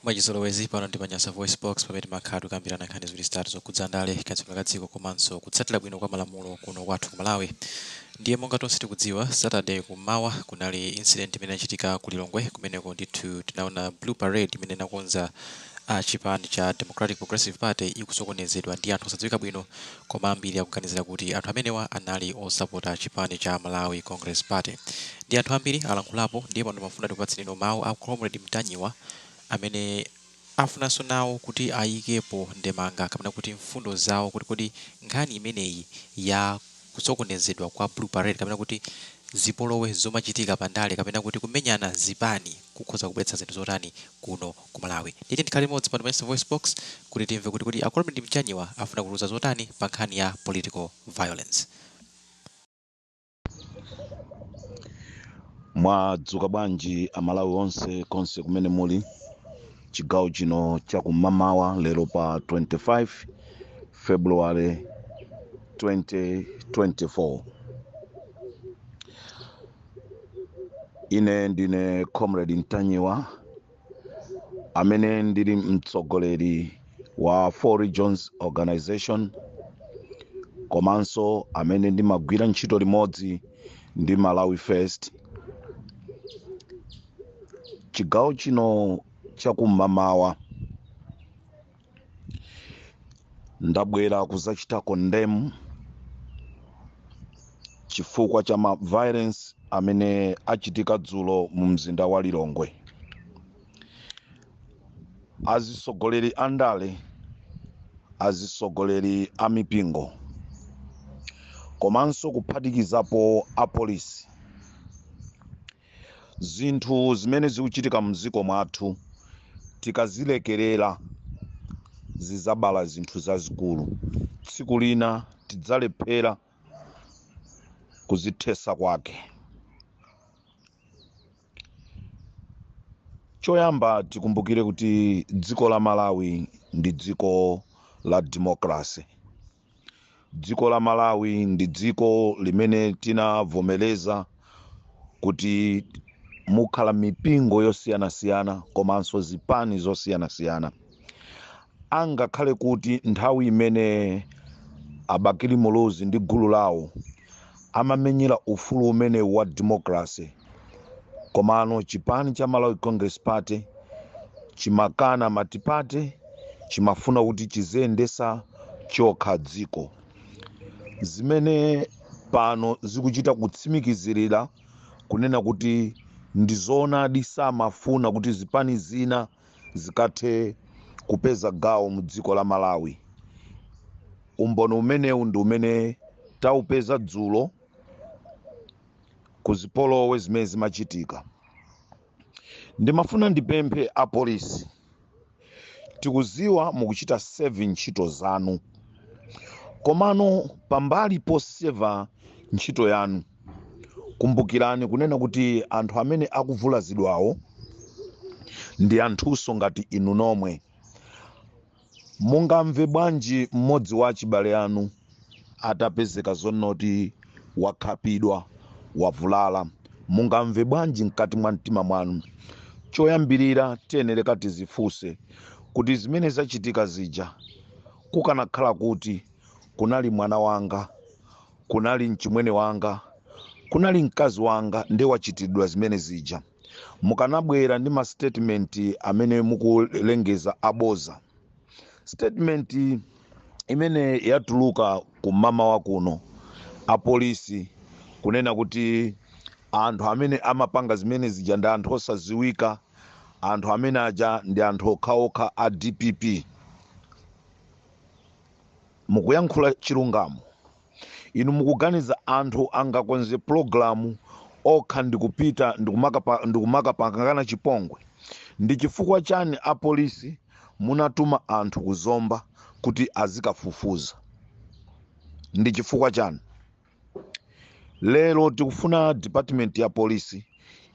Mwachizolowezi, pano ndi pa Nyasa VoiceBox, pamene timakhala tikukambirana nkhani ziwiri zitatu zokhudza ndale, kayendetsedwe ka dziko komanso kutsatira bwino kwa malamulo kuno kwathu ku Malawi. Ndiye monga tonse tikudziwa, Saturday kummawa kunali incident imene inachitika ku Lilongwe. Kumeneko ndithu tinaona Blue Parade imene inakonza a chipani cha Democratic Progressive Party ikusokonezedwa ndi anthu osadziwika bwino, koma ambiri akuganizira kuti anthu amenewa anali osapota chipani cha Malawi Congress Party. Ndiye anthu ambiri alankhulapo, ndiye pano timafuna tikupatseni mawu a Comrade Mtanyiwa amene afunanso nawo kuti ayikepo ndemanga kapena kuti mfundo zawo kuti kodi nkhani imeneyi ya kusokonezedwa kwa Blue Parade kapena kuti zipolowe zomachitika pa ndale kapena kuti kumenyana zipani kukhoza kubweretsa zinthu zotani kuno ku Malawi. Ndiye tikhale limodzi pano pa Nyasa VoiceBox kuti timve kuti kodi a Comrade Mtanyiwa afuna kutiuza zotani pa nkhani ya political violence. Mwadzuka bwanji Amalawi onse konse kumene muli chigawo chino chakumamawa lero pa 25 February 2024. Ine ndine Comrade Ntanyiwa amene ndili mtsogoleri wa Four Regions Organization komanso amene ndimagwira ntchito limodzi ndi Malawi First. Chigawo chino chakum'mamawa ndabwera kuzachita condemn chifukwa cha ma violence amene achitika dzulo mu mzinda wa Lilongwe. Azisogoleri a ndale, azisogoleri a mipingo komanso kuphatikizapo apolisi, zinthu zimene zikuchitika mdziko mwathu tikazilekerera zizabala zinthu zazikulu. Tsiku lina tidzalephera kuzithesa kwake. Choyamba tikumbukire kuti dziko la Malawi ndi dziko la democracy. Dziko la Malawi ndi dziko limene tinavomereza kuti mukhala mipingo yosiyanasiyana komanso zipani zosiyanasiyana. Angakhale kuti nthawi imene a Bakili Muluzi ndi gulu lawo amamenyera ufulu umenewu wa democracy, komano chipani cha Malawi Congress Party chimakana multiparty, chimafuna kuti chiziyendesa chokha dziko, zimene pano zikuchita kutsimikizirira kunena kuti ndi zoonadi samafuna kuti zipani zina zikathe kupeza gawo mu dziko la Malawi. Umboni umenewu ndi umene taupeza dzulo ku zipolowe zimene zimachitika. Ndimafuna ndipemphe apolisi, tikuziwa mukuchita serve ntchito zanu, komano pambali poseva ntchito yanu, kumbukirani kunena kuti anthu amene akuvulazidwawo ndi anthunso ngati inu nomwe. Mungamve bwanji mmodzi wa achibale anu atapezeka zonoti wakhapidwa, wavulala? Mungamve bwanji mkati mwa mtima mwanu? Choyambirira tiyenereka tizifunse kuti zimene zachitika zija kukanakhala kuti kunali mwana wanga, kunali mchimwene wanga, kunali mkazi wanga nde wachitidwa zimene zija, mukanabwera ndi ma statement amene mukulengeza aboza. Statement imene yatuluka kumamawa kuno apolisi kunena kuti anthu amene amapanga zimene zija ndi anthu osaziwika, anthu amene aja ndi anthu okhaokha a DPP. Mukuyankhula chilungamo? Inu mukuganiza anthu angakonze pulogalamu okha ndikupita ndikumakapangana chipongwe? Ndi chifukwa chani apolisi munatuma anthu ku Zomba kuti azikafufuza? Ndi chifukwa chani? Lero tikufuna department ya polisi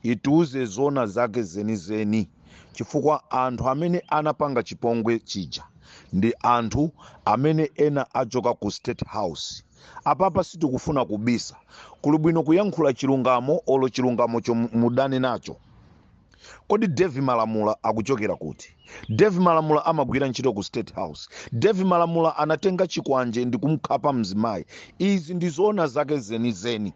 itiuze zona zake zenizeni, chifukwa anthu amene anapanga chipongwe chija ndi anthu amene ena achoka ku State House. Apapa sitikufuna kubisa, kuli bwino kuyankhula chilungamo, olo chilungamo chomudane nacho. Kodi Davie Malamula akuchokera kuti? Davie Malamula amagwira ntchito ku State House. Davie Malamula anatenga chikwanje ndi kumkhapa mzimayi. Izi ndi zoona zake zenizeni.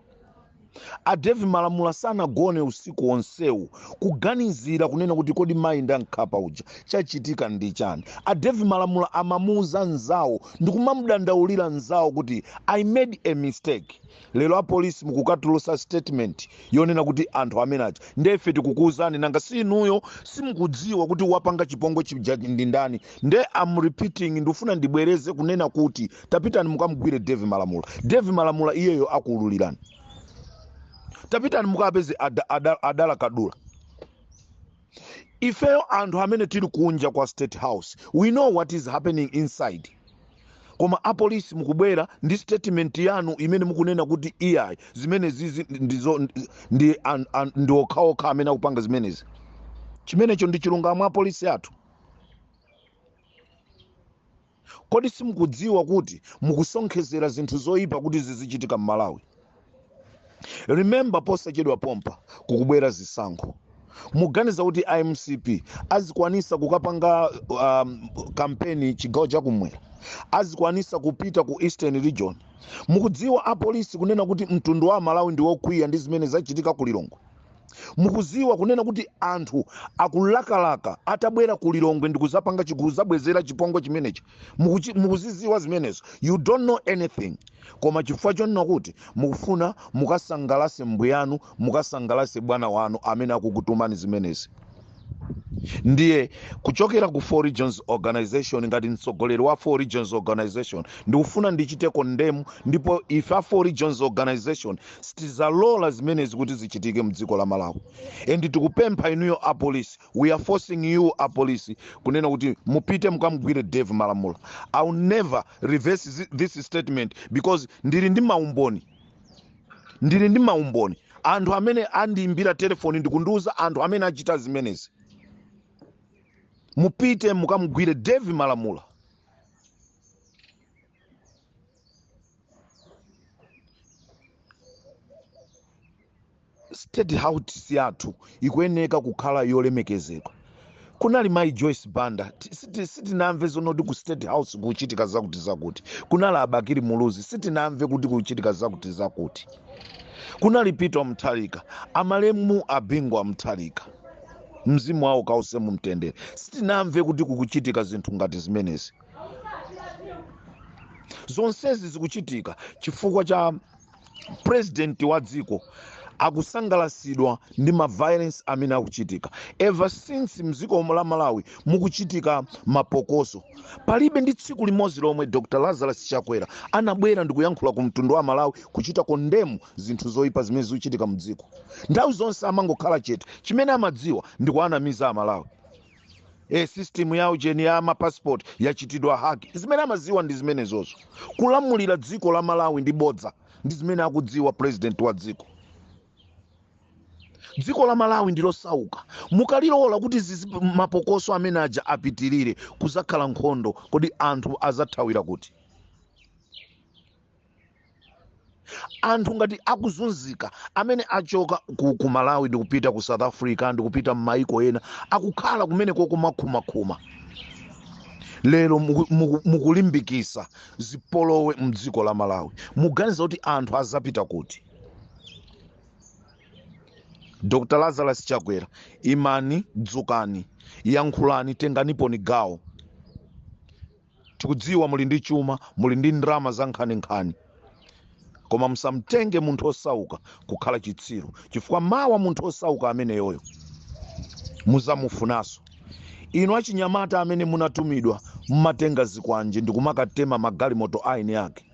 A Davie Malamula sanagone usiku wonsewu kuganizira kunena kuti kodi mayi ndamkhapa uja chachitika ndi chani. A Davie Malamula amamuuza nzawo ndi kumamudandaulira nzawo kuti I made a mistake. Lero apolisi mukukatulusa statement yonena kuti anthu amene aja nde ife tikukuuzani nanga si inuyo simukudziwa kuti wapanga chipongwe chija ndi ndani. Nde am repeating, ndikufuna ndibwereze kunena kuti tapitani mukamugwire Davie Malamula. Davie Malamula iyeyo akuululirani. Tapitani mukapeze Adala Kadula. Ifeyo anthu amene tili kunja kwa State House, we know what is happening inside. Koma apolisi mukubwera ndi statement yanu imene mukunena kuti iyayi zimene zizi ndizo ndi an, an, ndi okhaokha amene akupanga zimenezi. Chimenecho ndi chilungamo apolisi athu. Kodi simukudziwa kuti mukusonkhezera zinthu zoyipa kuti zizichitika m'Malawi? Remember, posachedwa pompa kukubwera zisankho. Muganiza kuti a MCP azikwanisa kukapanga kampeni chigawo chakumwera? Azikwanisa kupita ku Eastern Region? Mukudziwa apolisi kunena kuti mtundu wa Malawi ndi wokwiya ndi zimene zachitika ku Lilongwe? Mukuziwa kunena kuti anthu akulakalaka atabwera ku Lilongwe ndi kuzapanga kuzabwezera chipongwe chimenechi? Mukuziziwa zimenezo? You don't know anything. Koma chifukwa chonena kuti mukufuna mukasangalase mbuyanu, mukasangalase bwana wanu amene akukutumani zimenezi. Ndiye kuchokera ku Four Regions Organization, ngati mtsogoleri wa Four Regions Organization, ndikufuna ndichite condemn, ndipo ife a Four Regions Organization sitizalola zimenezi kuti zichitike mdziko la Malawi. And tikupempha inuyo a police, we are forcing you a police kunena kuti mupite mukamugwire Dave Malamula. I will never reverse this statement because ndili ndi maumboni. Ndili ndi maumboni. Anthu amene andiimbira telefoni ndikundiuza anthu amene achita zimenezi. Mupite mukamugwire Dave Malamula. State House yathu ikuyeneka kukhala yolemekezedwa. Kunali Mayi Joyce Banda, sitinamve zonoti ku State House kuchitika zakuti zakuti. Kunali Abakili Muluzi, sitinamve kuti kuchitika zakuti zakuti. Kunali Peter Mutharika, amalemu a Bingu Mutharika, mzimu wawo kause mumtendere, sitinamve kuti kukuchitika zinthu ngati zimenezi. Zonsezi zikuchitika chifukwa cha president wa dziko akusangalasidwa ndi ma violence amene akuchitika ever since mdziko la Malawi mukuchitika mapokoso. Palibe ndi tsiku limodzi lomwe Dr. Lazarus Chakwera anabwera ndi kuyankhula ku mtundu wa Malawi kuchita condemn zinthu zoyipa zimene zikuchitika mdziko. Nthawi zonse amangokhala chete. Chimene amadziwa ndi kuanamiza Amalawi. System ya ujeni ya ma passport yachitidwa hack. Zimene amadziwa ndi zimenezozo. Kulamulira dziko la Malawi ndi bodza ndi zimene akudziwa president wa dziko. Dziko la Malawi ndi losauka. Mukalilola kuti mapokoso amene aja apitirire, kuzakhala nkhondo. Kodi anthu azathawira kuti? Anthu ngati akuzunzika amene achoka ku Malawi ndi kupita ku South Africa ndi kupita m'maiko ena, akukhala kumeneko kumakhumakhuma. Lero mukulimbikisa zipolowe mdziko la Malawi. Muganiza kuti anthu azapita kuti? Dr. Lazarus Chakwera, imani, dzukani, yankhulani, tenganiponi gawo. Tikudziwa muli ndi chuma, muli ndi ndalama za nkhaninkhani, koma musamtenge munthu osauka kukhala chitsiru, chifukwa mawa munthu osauka ameneyoyo muzamufunanso. Inu achinyamata amene munatumidwa mmatenga zikwanje ndi kumakatema magalimoto a eni ake,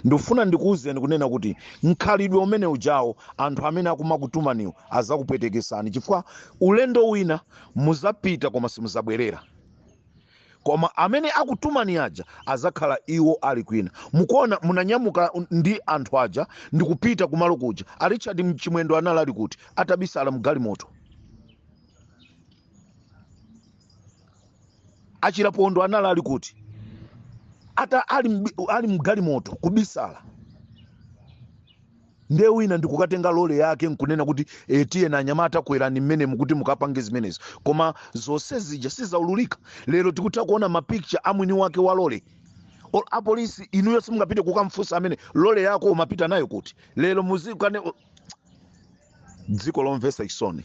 ndikufuna ndikuwuzeni kunena kuti mkhalidwe umene ujawo anthu amene akumakutumaniwo azakupwetekesani, chifukwa ulendo wina muzapita koma simuzabwerera. Koma amene akutumani aja azakhala iwo ali kwina. Mukuona, munanyamuka ndi anthu aja ndikupita kumalo kuja. A Richard Chimwendo anali ali kuti? Atabisala mgalimoto. Achirapondo anali ali kuti? Ata ali mgalimoto kubisala. Ndiye wina ndikukatenga lole yake nkunena kuti tiye na anyamata kwerani mmene mukuti mukapange zimenezo, koma zonse zija sizaululika. Lero tikutha kuona mapicture amwini wake wa lole. Apolisi inuyo simungapite kukamfunsa amene lole yako umapita nayo kuti lero muzikane. Dziko lomvetsa chisoni.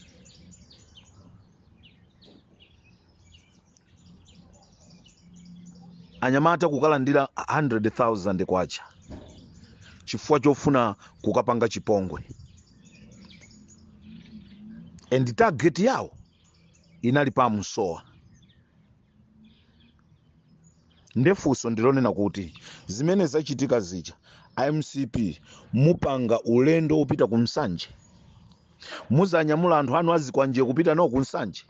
Anyamata kukalandira 100,000 kwacha chifukwa chofuna kukapanga chipongwe, and target yawo inali pa Msowa. Ndefunso ndilonena kuti zimene zachitika zija, MCP mupanga ulendo upita ku Nsanje, muzanyamula anthu anu azikwanje kupita nawo ku Nsanje.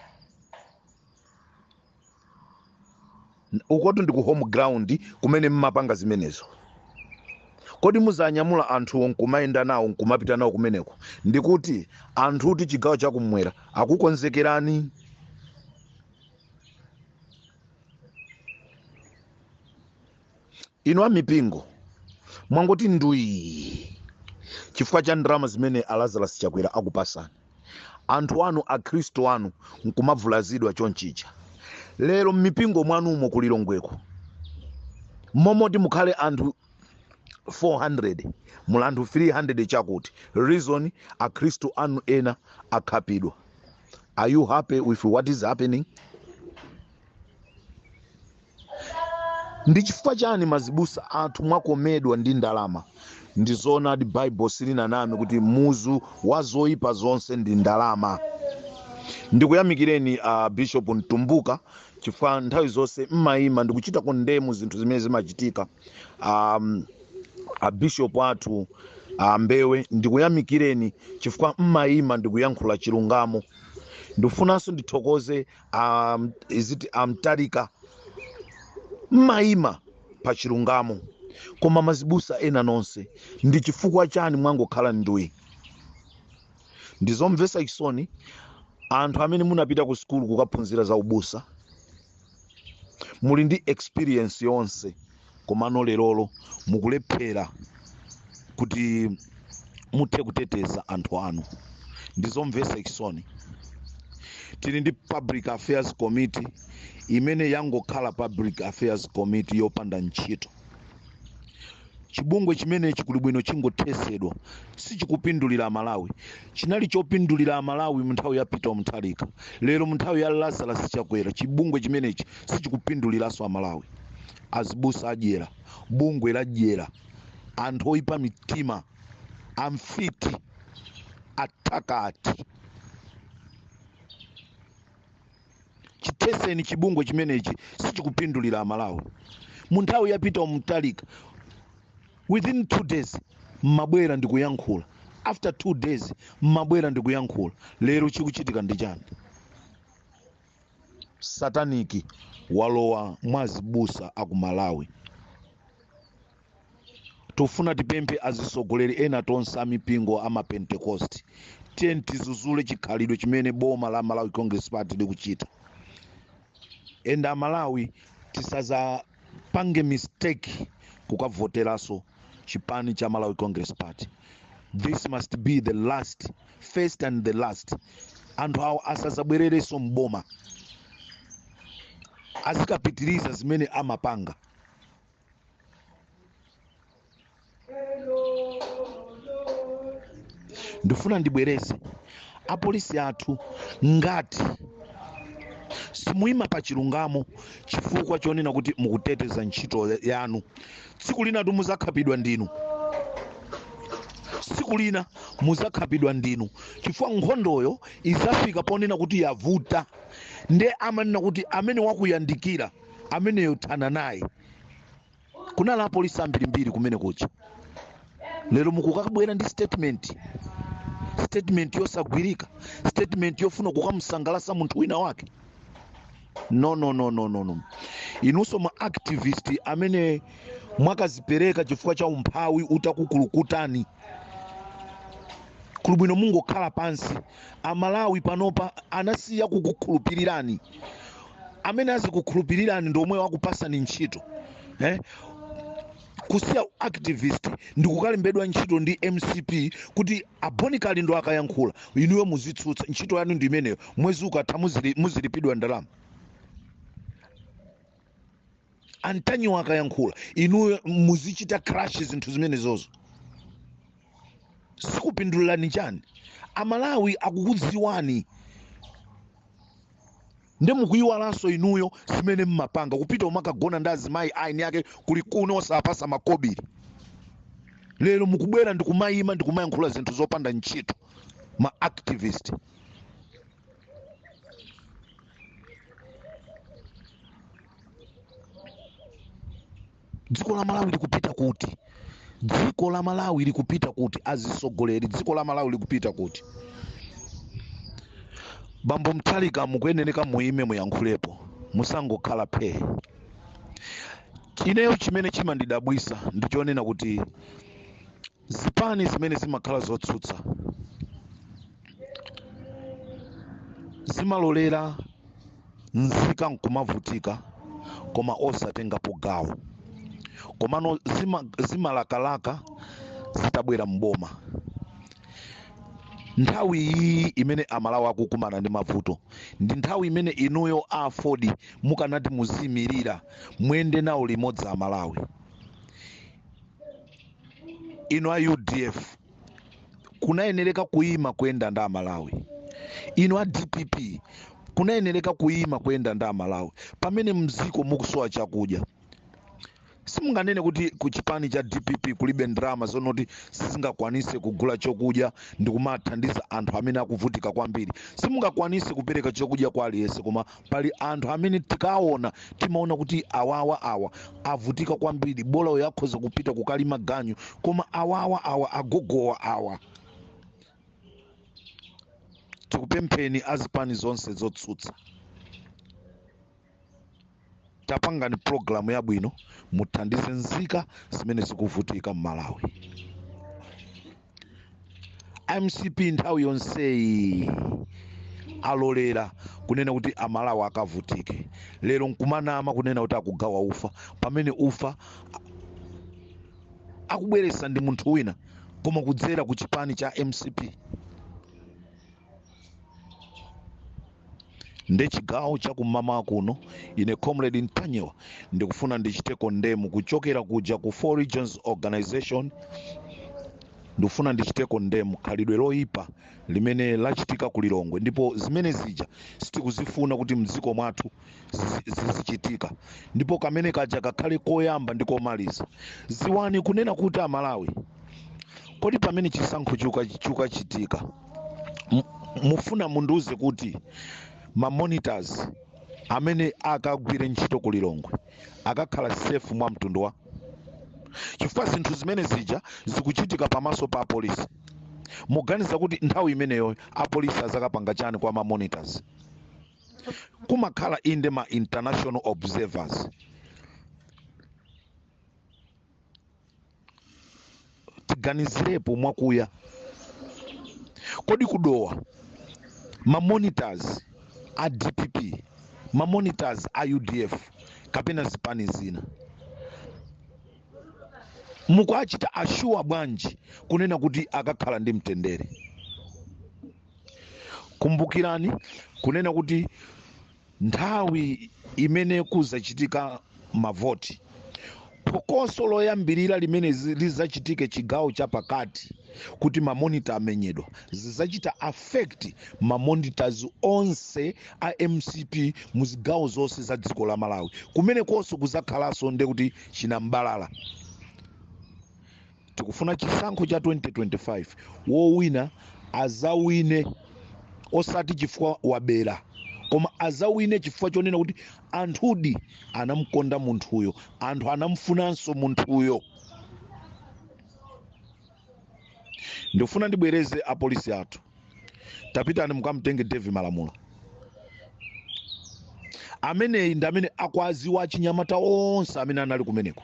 Ukotu ndi ku home ground kumene mmapanga zimenezo. Kodi muzanyamula anthuwo nkumayenda nawo nkumapita nawo kumeneko? Ndikuti anthu kuti chigawo chakumwera akukonzekerani. Inu amipingo mwangoti ndwi chifukwa cha ndalama zimene a Lazarus Chakwera akupasani. Anthu anu akhristu anu nkumavulazidwa chonchicha. Lero mmipingo mwanumo kulilongweko momoti mukhale anthu 400 muli anthu 300 chakuti reason akhristu anu ena akhapidwa. Are you happy with what is happening? Ndi chifukwa chani mazibusa athu mwakomedwa ndi ndalama? Ndi zoonadi Bible silinaname kuti muzu wa zoyipa zonse ndi ndalama. Ndikuyamikireni Bishop Mtumbuka chifukwa nthawi zonse mmayima ndikuchita condemn zinthu zimene zimachitika. A Bishop athu Mbewe, ndikuyamikireni chifukwa mmayima ndikuyankhula chilungamo. Ndifunanso ndithokoze iziti Amtalika, mmayima pa chilungamo. Koma mazibusa ena nonse ndi chifukwa chani mwangokhala ndwi? Ndizomvetsa chisoni anthu amene munapita ku sukulu kukaphunzira za ubusa, muli ndi experience yonse, komano lerolo mukulephera kuti muthe kuteteza anthu anu. Ndizomvetsa chisoni. Tili ndi Public Affairs Committee imene yangokhala Public Affairs Committee yopanda ntchito. Chibungwe chimenechi kuli bwino chingothesedwa, sichikupindulira Malawi. Chinali chopindulira Malawi mu nthawi ya Peter Mutharika, lero mu nthawi ya Lazarus Chakwera chibungwe chimenechi sichikupinduliranso Amalawi. Azibusa adyera, bungwe la dyera, anthu oyipa mitima, amfiti, athakati. Chitheseni chibungwe chimenechi, sichikupindulira Amalawi. Mu nthawi ya Peter Mutharika within 2 days mmabwera ndikuyankhula, after 2 days mmabwera ndikuyankhula. Lero chikuchitika ndi chani? Sataniki walowa mwazibusa aku Malawi. Tofuna tipemphe azisogoleri ena tonse amipingo ama Pentecost, tiye tizuzule chikhalidwe chimene boma la Malawi Congress Party likuchita. Enda Malawi tisazapange mistake kukavoteranso chipani cha Malawi Congress Party. This must be the last, first and the last. Anthu awo asazabwererenso mboma, azikapitiriza zimene amapanga. Ndifuna ndibwereze, apolisi athu ngati simuyima pa chilungamo chifukwa chonena kuti mukuteteza ntchito yanu, tsiku lina muzakhapidwa ndinu. Tsiku lina muzakhapidwa ndinu, chifukwa nkhondoyo izafika ponena kuti yavuta. Nde amanena kuti amene wakuyandikira ameneyo thana naye. Kunali apolisi ambirimbiri kumene kuja, lero mukukabwera ndi statement, statement yosagwirika, statement yofuna kukamusangalatsa munthu wina wake. No, no, no, no, no, no. Inunso ma activist amene mwakazipereka chifukwa cha umphawi utakukulukutani, kuli bwino mungokhala pansi. Amalawi panopa anasiya kukukhulupirirani. Amene azikukhulupirirani ndi omwe wakupasani ntchito. Kusiya activist ndikukalembedwa ntchito ndi MCP kuti a Bon Kalindo akayankhula inuyo muzitsutsa. Ntchito yanu ndi imeneyo, mwezi ukatha muzilipidwa ndalama. Antanyiwa akayankhula inuyo muzichita crash zinthu zimenezozo. Sikupindulirani chani? Amalawi akukudziwani, ndi mukuyiwalanso inuyo zimene mmapanga, kupita umakagona ndi azimayi aini ake kuli kuno osapasa makobiri. Lero mukubwera ndikumayima ndikumayankhula zinthu zopanda ntchito, ma activist. Dziko la Malawi likupita kuti? Dziko la Malawi likupita kuti? Azisogoleri, dziko la Malawi likupita kuti? Bambo Mutharika, mukuyenera muime muyankhulepo, musangokhala phe. Ineyo chimene chimandidabwisa ndichonena kuti zipani zimene zimakhala zotsutsa zimalolera nzika nkumavutika koma osatengapo gawo, komano zimalakalaka zitabwera mboma. Nthawi iyi imene Amalawi akukumana ndi mavuto ndi nthawi imene inuyo a AFORD mukanati muziyimirira, muyende nawo limodzi Amalawi. Inu a UDF kunayenereka kuyima kuyenda ndi Amalawi. Inu a DPP kunayenereka kuyima kuyenda ndi Amalawi. Pamene mziko mukusowa chakudya, simunganene kuti ku chipani cha DPP kulibe ndalama zonoti sizingakwanise kugula chokudya ndi kumathandiza anthu amene akuvutika kwambiri. Simungakwanise kupereka chokudya kwa aliyense, koma pali anthu amene tikaona timaona kuti awawa awa avutika kwambiri, bola uyo akhoza kupita kukalima ganyu, koma awawa awa agogowa awa. Tikupempheni azipani zonse zotsutsa, tapangani programu yabwino, muthandize nzika zimene zikuvutika m'Malawi. MCP nthawi yonseyi alolera kunena kuti Amalawi akavutike, lero nkumanama kunena kuti akugawa ufa, pamene ufa akubweretsa ndi munthu wina koma kudzera ku chipani cha MCP. Nde chigawo chakum'mawa kuno, ine Comrade Ntanyiwa ndikufuna ndichite condemn kuchokera kuja ku Four Regions Organization. Ndikufuna ndichite condemn khalidwe loyipa limene lachitika ku Lilongwe, ndipo zimene zija sitikuzifuna kuti mdziko mwathu zizichitika, ndipo kamene kaja kakhale koyamba ndi komaliza. Ziwani kunena kuti Amalawi, kodi pamene chisankho chikuchitika, mufuna mundiuze kuti ma monitors amene akagwire ntchito ku Lilongwe akakhala safe mwa mtundu wa? Chifukwa zinthu zimene zija zikuchitika pamaso pa apolisi. Muganiza kuti nthawi imeneyo apolisi azakapanga chani kwa ma monitors? Kumakhala inde ma international observers. Tiganizirepo mwakuya, kodi kudowa ma monitors a DPP, ma monitors a UDF kapena zipani zina, mukuachita assure bwanji kunena kuti akakhala ndi mtendere? Kumbukirani kunena kuti nthawi imene kuzachitika mavoti, phokoso loyambirira limene lizachitike chigawo chapakati kuti mamonita amenyedwa, zizachita affect mamonitors onse a MCP muzigawo zonse za dziko la Malawi. Kumene konso kuzakhalanso nde kuti chinambalala. Tikufuna chisankho cha 2025 wowina azawine osati chifukwa wabera, koma azawine chifukwa chonena kuti anthudi anamkonda munthuyo, anthu anamfunanso munthuyo. Ndikufuna ndibwereze, apolisi athu, tapitani mukamutenge David Malamula. Ameneyi ndi amene akwaziwa achinyamata onse amene anali kumeneko.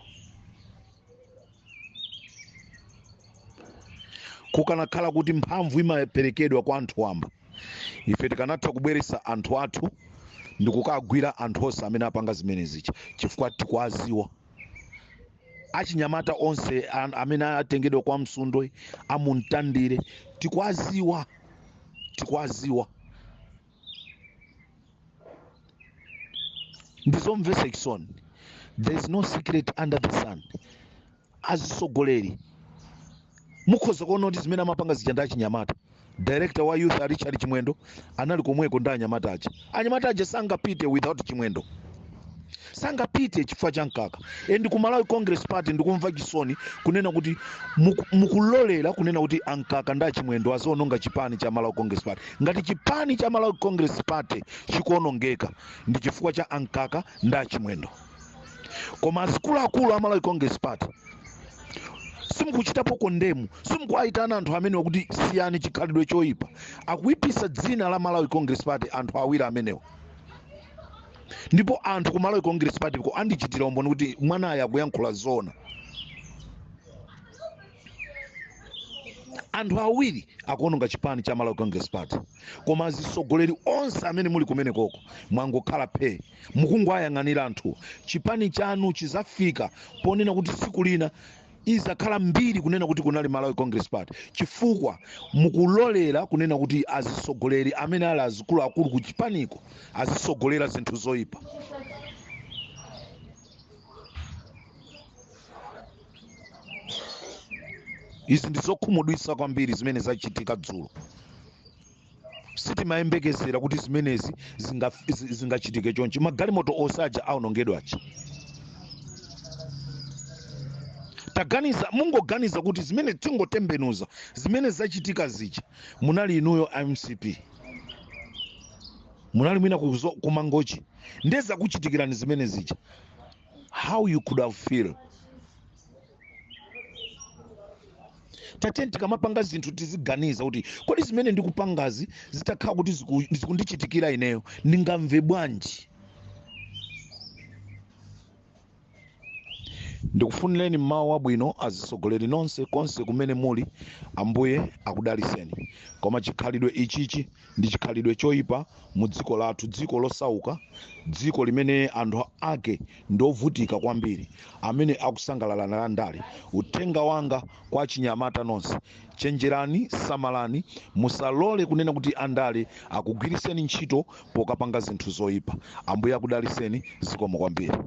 Kukanakhala kuti mphamvu imaperekedwa kwa anthu wamba, ife tikanatha kubweretsa anthu athu ndikukagwira anthu onse amene apanga zimene zicha, chifukwa tikwaziwa. Achinyamata onse amene atengedwa kwa Msundwe, amuntandire, tikwaziwa, tikwaziwa. Ndizomvetsa chisoni. There is no secret under the sun. Azisogoleri mukhoza kuona kuti zimene amapanga zija ndi achinyamata. Director wa youth Richard Chimwendo anali komweko ndi anyamata aja. Anyamata aja sangapite without Chimwendo, sangapite chifukwa cha Mkaka. And ku Malawi Congress Party ndikumva chisoni kunena kuti mukulolera kunena kuti aMkaka ndi aChimwendo aziononga chipani cha Malawi Congress Party. Ngati chipani cha Malawi Congress Party chikuonongeka ndi chifukwa cha aMkaka ndi aChimwendo. Koma azikuluakulu a Malawi Congress Party simukuchitapo condemn, simukuwayitana anthu amenewa kuti siyani chikhalidwe choyipa. Akuyipisa dzina la Malawi Congress Party anthu awiri amenewa. Ndipo anthu ku Malawi Congress Party ko andichitira umboni kuti mwanayo akuyankhula zona. Anthu awiri akuononga chipani cha Malawi Congress Party. Koma azisogoleri onse amene muli kumene koko mwangokhala phe, mukungoyang'anira anthu. Chipani chanu chizafika ponena kuti tsiku lina izakhala mbiri kunena kuti kunali Malawi Congress Party, chifukwa mukulolera kunena kuti azisogoleri amene ali azikuluakulu ku chipaniko azisogolera zinthu zoyipa. Izi ndi zokhumudwitsa kwambiri zimene zachitika dzulo. Sitimayembekezera kuti zimenezi zingachitike chonchi. Magalimoto osaja aonongedwachi. Taganiza, mungoganiza kuti zimene tingotembenuza zimene zachitika zija, munali inuyo MCP, munali mwina kumangochi, ndeza kuchitikirani zimene zija, how you could have feel. Tateni tikamapanga zinthu tiziganiza kuti kodi zimene ndikupangazi zitakhala kuti zikundichitikira ineyo ndingamve bwanji. Ndikufunireni mmawa wabwino azisogoleri nonse konse kumene muli, Ambuye akudaliseni. Koma chikhalidwe ichichi ndi chikhalidwe choyipa mu dziko lathu, dziko losauka, dziko limene anthu ake ndovutika kwambiri, amene akusangalala na ndale. Uthenga wanga kwa chinyamata nonse, chenjerani, samalani, musalole kunena kuti andale akugwiriseni ntchito pokapanga zinthu zoyipa. Ambuye akudaliseni, zikomo kwambiri.